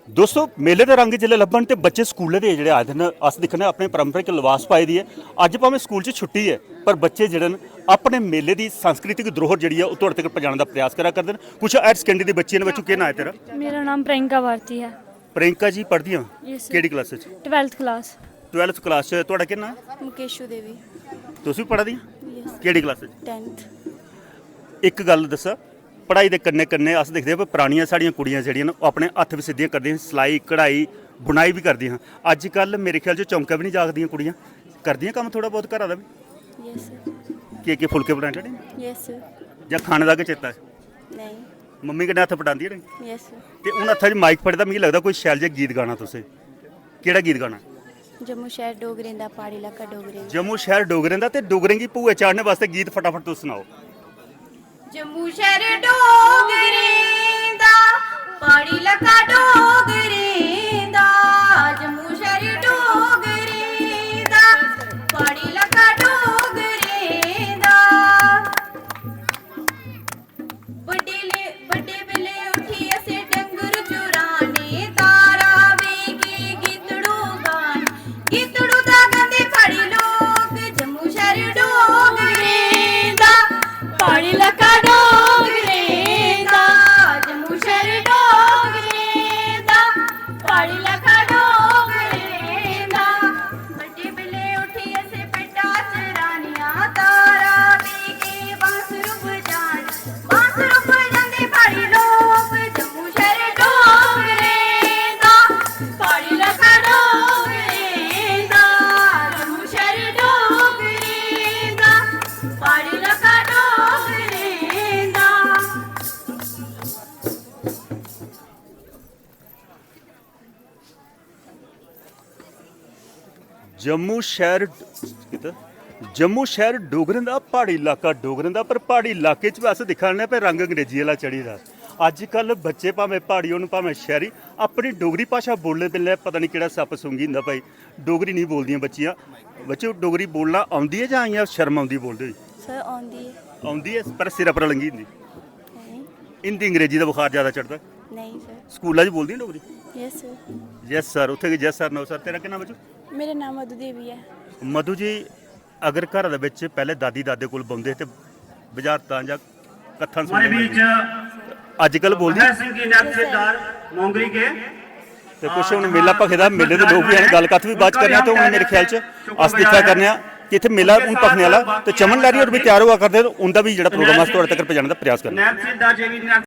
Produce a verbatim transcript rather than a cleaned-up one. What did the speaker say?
दोस्तो, मेले दे रंग जिसलै लब्भन ते बच्चे स्कूलै दे जेह्ड़े आए दे न, अस दिक्खने अपने पारंपरिक लबास पाए दी ऐ। अज्ज भामें स्कूल च छुट्टी ऐ, पर बच्चे जेह्ड़े न, अपने मेले दी सांस्कृतिक धरोहर जेह्ड़ी ऐ, ओह् थुआढ़े तक पजाने दा प्रयास करा करदे न। कुछ हायर सेकेंडरी दे बच्चे न। बच्चों, केह् नांऽ ऐ तेरा? मेरा नाम प्रियंका भारती है। प्रियंका जी पढ़दियां? Yes sir। केह्ड़ी क्लास च? Twelfth class. ट्वेल्थ क्लास च। थुआढ़ा केह् नांऽ? मुकेशु देवी। तुस बी पढ़ा दियां? Yes। केह्ड़ी क्लास च? Tenth। इक गल्ल दस्सां, पढ़ाई दे कन्नै कन्नै अस दिखदे आं, परानियां साढ़ियां कुड़ियां जेह्ड़ियां न, ओह् अपने हत्थ बी सिद्धियां करदियां हियां, सलाई, कढ़ाई, बुनाई बी करदियां हियां। अज्जकल मेरे ख्याल च चौंकै बी निं जागदियां कुड़ियां। करदियां कम्म थोह्ड़ा बहुत घरा दा बी? Yes sir। केह् केह् फुलके बनाए चढ़े? Yes sir। जां खाने दा गै चेता ऐ? नहीं। मम्मी कन्नै हत्थ पटांदियां रेहियां? Yes sir। ते हून हत्था च माइक फड़े दा, मिगी लगदा कोई शैल जेहा गीत गाना तुसें। केह्ड़ा गीत गाना? जम्मू शैह्र डोगरें दा, प्हाड़ी लाका डोगरें दा। जम्मू शैह्र डोगरें दा, ते डोगरें गी भूए चाढ़ने बास्तै गीत फटाफट तुस सनाओ। जम्मू शैह्र डोगरें दा, प्हाड़ी लाका डोगरें दा। जम्मू शैह्र डोगरें दा, प्हाड़ी लाका डोगरें दा। बड्डे ले बड्डे बेल्ले उठी असें डंगर चुराने, तारा बेगे गीतड़ू गाने। गीतड़ू दा गांदे प्हाड़ी लोक, जम्मू शैह्र डोगरें दा, प्हाड़ी लाका डोगरें दा। जम्मू शैह्र डोगरें दा, प्हाड़ी लाका डोगरें दा। बड्डे बेल्ले उठी असें भिड्डां चरानियां, तारा बेगे बांसुर बजाने। बांसुर बजांदे प्हाड़ी लोक, जम्मू शैह्र डोगरें दा, प्हाड़ी लाका डोगरें दा। जम्मू शैह्र डोगरें दा, प्हाड़ी लाका डोगरें दा। जम्मू शैह्र, कित्त? जम्मू शैह्र डोगरें दा, प्हाड़ी लाका डोगरें दा। पर प्हाड़ी लाके च बी अस दिक्खा ने भाई, रंग अंग्रेजी आह्ला चढ़ी दा। अज्जकल बच्चे भामें प्हाड़ी होन भामें शैह्री, अपनी डोगरी भाशा बोलने बेल्लै पता निं केह्ड़ा सप्प सूंघी जंदा भाई। डोगरी निं बोलदियां बच्चियां। बच्चो, डोगरी बोलना औंदी ऐ जां इ'यां शर्म औंदी बोलदे होई? सर, औंदी ऐ। औंदी ऐ, पर सिरै पर लंघी जंदी। नहीं। हिंदी अंग्रेजी दा बुखार ज़्यादा चढ़दा। नहीं सर। स्कूला च बोलदियां Dogri? Yes sir। Yes sir। उत्थै गै yes sir, no sir। तेरा केह् नाम बच्चो? मेरा नाम मधु देवी ऐ। मधु जी, अगर घरा दे बिच पैह्ले दादी दादे कोल बौंह्दे हे ते बजारतां जां कत्थां हमारे सुनदे बीच हे, अज्जकल बोलदी? भगत सिंह जी नैतिकदार मोंगरी के ते कुछ हून मेला भखे दा, मेले दे लोक बी हैन, गल्ल कत्थ बी बात करने आं। ते हून मेरे ख्याल च अस दिक्खा करने आं कि इत्थै मेला हून भखने आह्ला, ते चमन लैहरी होर बी त्यार होआ करदे, ते उं'दा बी जेह्ड़ा प्रोग्राम अस थुआढ़े तगर पजाने दा प्रयास करने आं। नैतिकदार जी भी